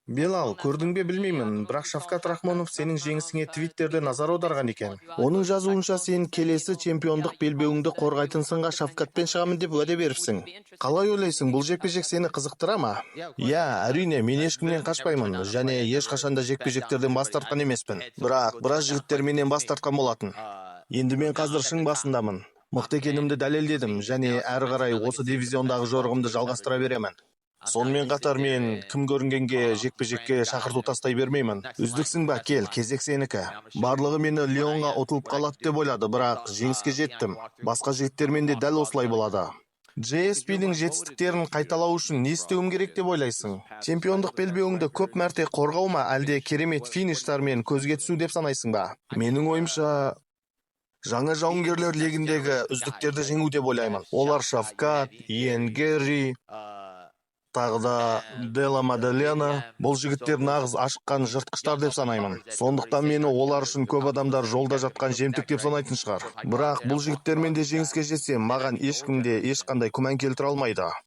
Белал, көрдің бе, білмеймін, бірақ Шавкат Рахмонов сенің жеңісіңе Твиттерде назар аударған екен. Оның жазуынша, сен келесі чемпиондық белбеуіңді қорғайтын сынға Шавкатпен шығамын деп уәде беріпсің. Қалай ойлайсың, бұл жекпе-жек сені қызықтыра ма? Иә, әрине, мен ешкімнен қашпаймын және ешқашан да жекпе-жектерден бас тартқан емеспін. Бірақ біраз жігіттер менен бас тартқан болатын. Енді мен қазір шың басындамын. Мықты екенімді дәлелдедім және әрі қарай осы дивизиондағы жорығымды жалғастыра беремін. Сонымен қатар, мен кім көрінгенге жекпе-жекке шақырту тастай бермеймін. Үздіксің ба, кел, кезек сенікі. Барлығы мені Леонға ұтылып қалады деп ойлады, бірақ жеңіске жеттім. Басқа жігіттермен де дәл осылай болады. GSP-дің жетістіктерін қайталау үшін не істеуім керек деп ойлайсың? Чемпиондық белбеуіңді көп мәрте қорғау ма, әлде керемет фиништармен көзге түсу деп санайсың ба? Менің ойымша, жаңа жауынгерлер легіндегі үздіктерді жеңу деп ойлаймын. Олар Шавкат, Иэн Герри, тағы да Дела Маделена. Бұл жігіттер нағыз ашыққан жыртқыштар деп санаймын. Сондықтан мені олар үшін көп адамдар жолда жатқан жемтік деп санайтын шығар. Бірақ бұл жігіттермен де жеңіске жетсем, маған ешкім де ешқандай күмән келтіре алмайды.